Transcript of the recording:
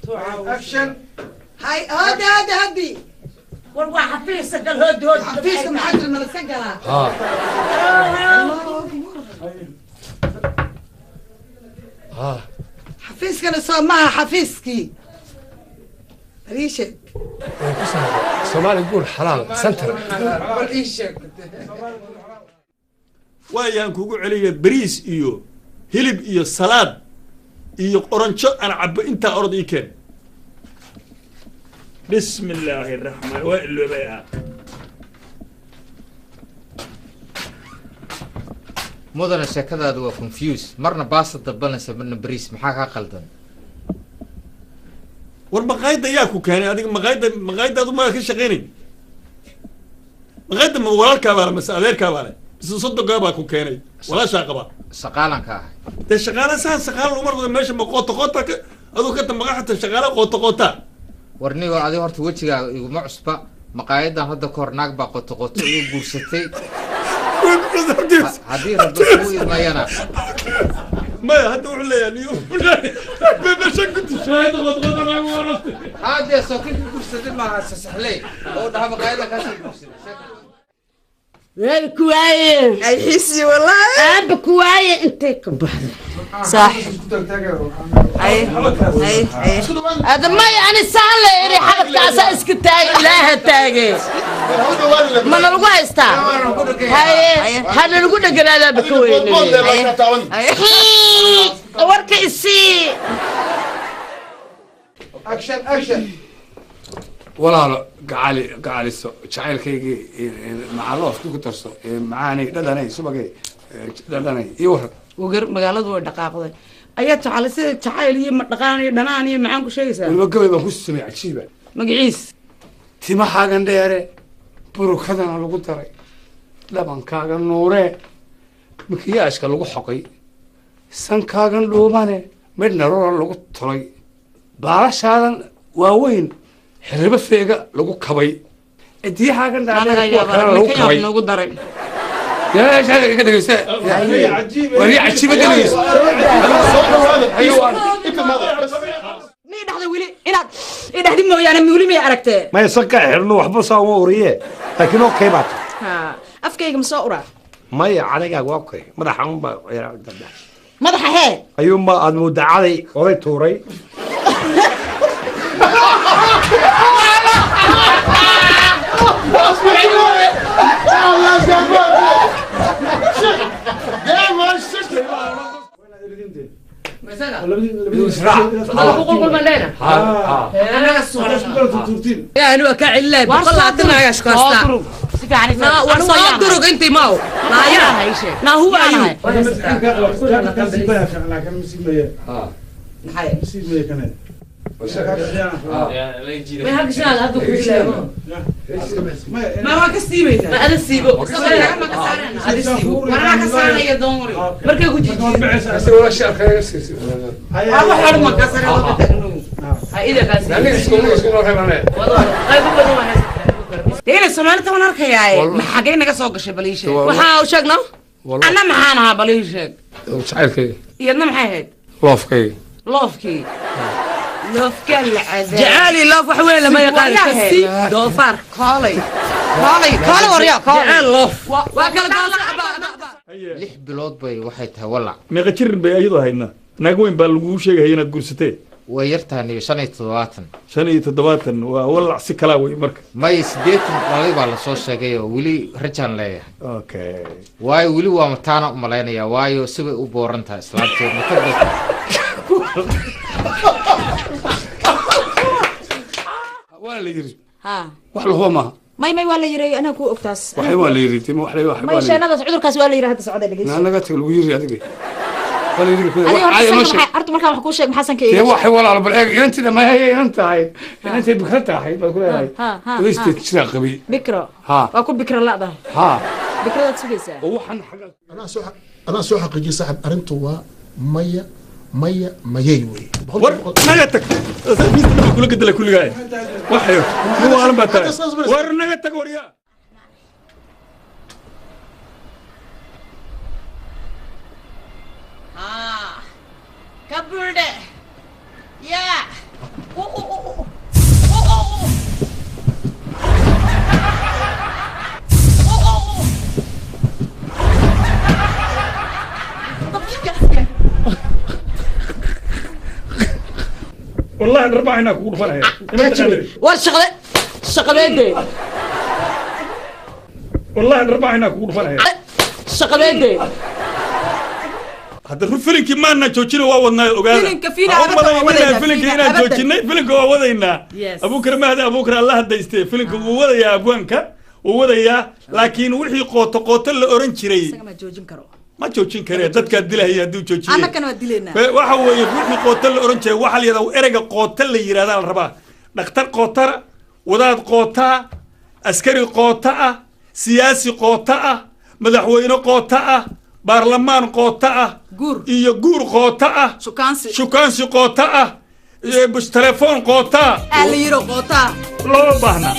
Action. Hay, hadi hadi hadi. War waa xafiiska gal, hoodi hoodi. Xafiiska maxaa jira? Malasan galaa? Haa. Haa. Xafiiskana soo maaha xafiiskii bal ii sheeg. Ku saabsan Soomaali Guur Xalaal Center. Bal ii sheeg. Waayaan kugu celiya, bariis iyo hilib iyo salaad iyo oranjo aan cabbo, intaa orod ii keen. Bismi illaahi araxmaan, waa iloobay. Mudane, sheekadaadu waa confuse, marna baasta dalbanaysa, marna bariis, maxaa kaa qaldan? War maqaayadda yaa ku keenay adiga? Maqaayadda, maqaayaddaadu maa ka shaqaynay? Maqaayadda ma walaalkaa baa le mase adeerkaa baa le mise soddonkaa baa ku keenay, walaashaa qaba? Shaqaalan ka ahay. Dee shaqaale saan shaqaale laguma noqdo meesha. Ma qoota qoota ka aduu ka tamaqa xata shaqaale qoota qoota. War nigo, adiga horta wejigaaga iguma cusba. Maqaayadan hadda ka hor naag baa qoto qoto igu guursatay. Haddii rabbi kuu idmayana. Maya, hadda wuxuu leeyahay niyo meesha ku dishaayada qoota qoota naag warastay. Haddee soo ka guursaday maaha sasaxley oo dhaha maqaayadan kaasoo guursaday. Way ku waaye. Ay xisi wallahi. Aaba ku waaye, intay ka baxday? Sax. Ay ay ay. Hada may ani saan la iri, xabadkaasaa iska taagay, ilaaha taage, mana lagu haystaa? Haye, hana lagu dheganaadaaba ka weyne. Warka isii. Action, action. Walaalo gacali, gacaliso jacaylkaygii, macaloofkii ku darso, macaanay, dhadhanay, subagay, dhadhanay, iyo waran. Wagar magaaladu way dhaqaaqday ayaa jeclay sida jacayl iyo dhaqaan iyo dhanaan iyo macaan ku sheegaysaa. Weliba gabay baan ku sameeyey cajiiba. Magaciis? Timahaagan dheere, burukadana lagu daray, dhabankaaga nuuree, makiyaashka lagu xoqay, sankaagan dhuubane, midh naroora lagu tolay, baalashaadan waaweyn xiribo feega lagu kabay, cidiyahaagan dhaadheer kuwa kalena lagu kabay. Noogu daray. Yaa iga dhegeysta, wariye cajiiba, dhegeyso. Mi dhahda weli inaad i dhahdi mooyaane, weli may aragtee? Maya, sanka xirno waxba saa uma uriye, laakiin okay baa tahay. Ha, afkayga ma soo uraa? Maya, cadaygaaga waa okay, madaxa unba. Madaxa hee? Ayuunba aad moodaa caday oday tuuray. Yani waa kaa celilahay, 120 ayaa shaqaystaa. War soo durug intii maaw naaya naa, who are you? Ma waa ka siibaysaa? Ma ada siibo. Ada siibo, waranaa ka saaraya, don't worry, markay ku jijiyo waa wax xorma ka sare loo taagno Ha ida kaa siibo. Qayb badan waa haysataa. Dee inay Soomaalida waan arkayaaye, ma xagee naga soo gashay? Bal ii sheeg. Waxaa u sheegno. Anna maxaan ahaa? Bal ii sheeg. Jacaylkayga. Iyadna maxay ahayd? Loofkayga. Loofkii, loofkaa la cadaa. Jacaali loof wax weyn lama yaqaan kasi doofaar. Koolay koolay koolay, waryaa koolay. Jacaal loof waa kala goosa. 6 bilood bay waxay tahay walac. Meeqa jirin bay ayadoo haydna? Naag weyn baa laguu sheegaya inaad guursatee. Way yartahay niyo, 75. 75 waa walac si kalaa wey marka. May, 80 dhalay baa lasoo sheegay oo weli rajaan leeyahay. Okay. Waayo weli waa mataana u malaynayaa, waayo sibay u booran tahay islaamteed matag. Waa la yiri. Ha. Wax lahuba maaha. May, waa la yiri, anaa ku ogtaas. Waxay waa la yiri timo wax la wax may waa la yiri. Sheenadaas cudurkaas waa la yiri, hadda socda, dhegeyso. Naga tag, lagu yiri adiga waa la yiri. Adiga horta sanka maxay, horta markaan wax kuu sheeg, maxaa sanka dee iiga? Waxay walaal, bal eeg inantida, ma haye, inan tahay, inantay bikra tahay baad ku leedahay. Ha, ha, oday ha. 8 jiraa qabay. Bikro? Ha. Waa ku bikro la'dahay? Ha. Bikradaad sugaysaa. Oo waxaan xagga anaa soo xaqiijiyay saaxib, arrintu waa maya maya mayay wey. War naga tag, miiska kula gedela kulligaa, waxayo nin waalan baa tahay. War naga tag, waryaa. Ka buldhe yaa. Wallahi dharbaaxinaa kugu dhufanaya. War shaqade shaqadeede. Wallahi dharbaaxinaa kugu dhufanaya. Shaqadeede. Hadda run filinkii maana joojina, waa wadnaa, ogaada. Filinka, fiina, Ha u abadan waa malaynina wadaynaa, filinka fiina, inaan abadan. joojinay, filinka waa wadaynaa. Yes. Abuukar Mahdi Abuukar, Allah hadayste, filinka wuu wadayaa, abwaanka wuu wadayaa, laakiin wixii qooto qooto la oran jiray Isaga ma joojin karo. Ma joojin karee, dadkaa dilahaya hadduu joojiye. Annagana waa dilaynaa. Waxa weeye wixii qooto la oran jiray, waxaa la yidhahdaa ereyga qooto la yidhahdaa la rabaa: dhakhtar qootara, wadaad qootaa, askari qoota ah, siyaasi qoota ah, madaxweyne qoota ah, baarlamaan qoota ah, Guur. iyo guur qoota ah, shukaansi, shukaansi qoota ah, telefoon qoota ah la yiro qootaa. Loo baahna.